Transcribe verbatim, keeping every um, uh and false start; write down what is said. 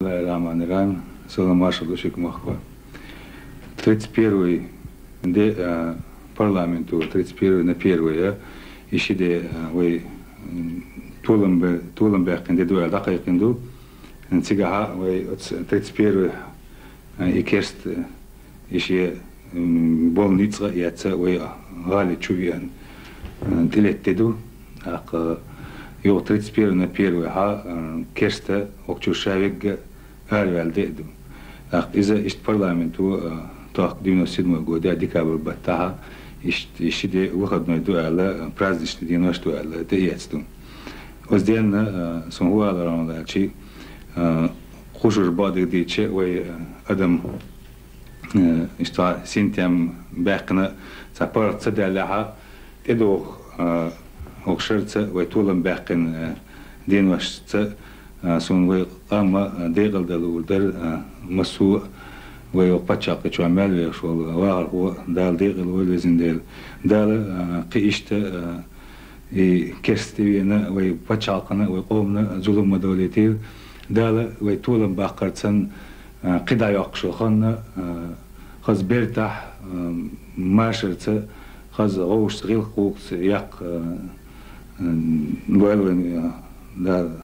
Бисмиллахир-рахманир-рахим. Салам-маршал ду шуга, мохк. Тридцать первый де, а, парламенто, тридцать первый на первое, а, и ши де, а, вай, м, толам бе-, толам баьккхина де ду аьнна дӀакхайкхийна ду. Цигахьа вай оцу тридцать первый, а, и керста, а, и шен, м, болу ницкъ а эцна вай гӀали чу веана, а, тӀелетта де ду. ТӀаккха юха тридцать первый на первый хьа, а, керста хӀокху чу ша вегга араваьлла де а ду. ТӀаккха иза иштта парламенто, а, тохка девяносто седьмой года декабрь баттахьа, иштта, и ши де выходной ду аьлла, а, праздничный денош ду аьлла, тӀеэцна ду. Оцу денна, а, суна хӀун алар олу аьлча, а, кхушур бадиг дийча вай, а, адам, а, иштта синтем баьккхина цхьа паргӀат ца даьллехьа, тӀедогӀу, а, хӀокху шарца вай толам баьккхина, а, деношца, а, суна вай къам, а, декъала дан луур дара, а, массо а вай хӀокху пачхьалкхе чохь мел вехаш волу вахархо, Дала декъала войла везина Дела. Дала, а, кхин иштта, а, и керста тӀевеана вай пачхьалкхана, вай къомана зулам ма долуьйтийла. Дала вай толам баккхарца, а, кхин дӀайоккхуш йолу хан, а, хаза бертахь, а, машарца, хаза гӀовшашца, гӀиллакх-гӀуллакхца яккха, а, а, лойла вайн, а, Дала